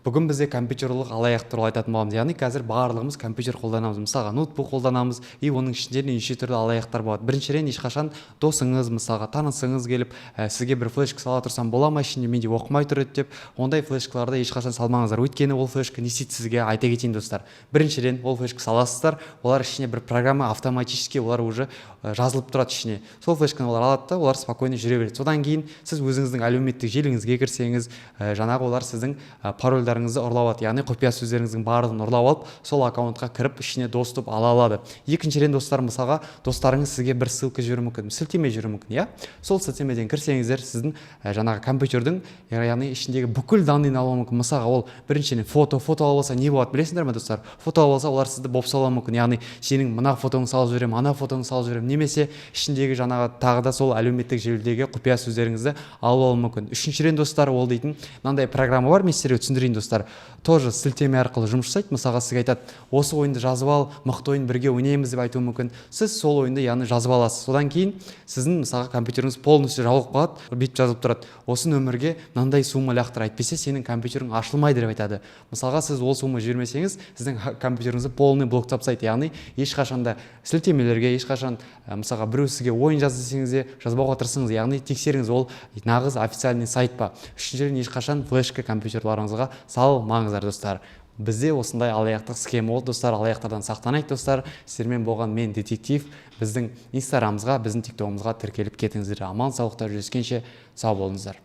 Бүгін бізде компьютерлік алаяқ туралы айтатын боламыз. Яғни қазір барлығымыз компьютер қолданамыз, мысалға, ноутбук қолданамыз, и оның ішінде неше түрлі алаяқтар болады. Біріншіден, ешқашан досыңыз, мысалға, танысыңыз келіп, сізге бір флешка сала тұрсам бола ма, ішінде менде оқымай тұр еді деп, ондай флешкаларды ешқашан салмаңыздар. Өйткені ол флешка не істейді, сізге айта кетейін, достар. Біріншіден, ол флешка саласыздар, олар ішіне бір программа автоматически, олар уже жазылып тұрады ішіне. Сол флешканы олар алады да, олар спокойно жүре береді. Содан кейін сіз өзіңіздің әлеуметтік желіңізге кірсеңіз, жаңағы олар сіздің парольдарыңызды ұрлап алады, яғни құпия сөздеріңіздің барлығын ұрлап алып, сол аккаунтқа кіріп, ішіне доступ ала алады. Екіншіден, достар, мысалға, достарыңыз сізге бір ссылка жіберуі мүмкін, сілтеме жіберуі мүмкін, иә. Сол сілтемеден кірсеңіздер, сіздің жаңағы компьютердің, яғни ішіндегі бүкіл данныйын алуы мүмкін. Мысалға, ол біріншіден фото. Фото алып алса, не болады, білесіңдер ме, достар? Фото алып алса, олар сізді бопсалауы мүмкін, яғни сенің мына фотоңды салып жіберемін, ана фотоңды салып жіберемін, немесе ішіндегі жаңағы тағы да сол әлеуметтік желідегі құпия сөздеріңізді алып алуы мүмкін. Үшіншіден, достар, ол дейтін мынандай программа бар, мен сіздерге түсіндірейін, достар. Тоже сілтеме арқылы жұмыс жасайды. Мысалға, сізге айтады: «Осы ойынды жазып ал, мықты ойын, бірге ойнаймыз», – деп айтуы мүмкін. Сіз сол ойынды, яғни, жазып аласыз. Содан кейін сіздің, мысалға, компьютеріңіз полностью жабылып қалады. Бүйтіп жазылып тұрады: «Осы нөмірге мынандай сумма лақтыр, әйтпесе сенің компьютерің ашылмайды», – деп айтады. Мысалға, сіз ол сумма жібермесеңіз, сіздің компьютеріңізді полный блоктап тастайды. Яғни ешқашан да сілтемелерге, ешқашан мысалға, біреу сізге ойын жаз десеңіз де, жазбауға тырысыңыз, яғни тексеріңіз, ол нағыз официальный сайт па. Үшіншіден, ешқашан флешка компьютерларыңызға салмаңыздар, достар. Бізде осындай алаяқтық схема болды, достар. Алаяқтардан сақтанайық, достар. Сіздермен болған мен, детектив. Біздің Инстаграмымызға, біздің Тиктогымызға тіркеліп кетіңіздер. Аман саулықта жүздескенше, сау болыңыздар.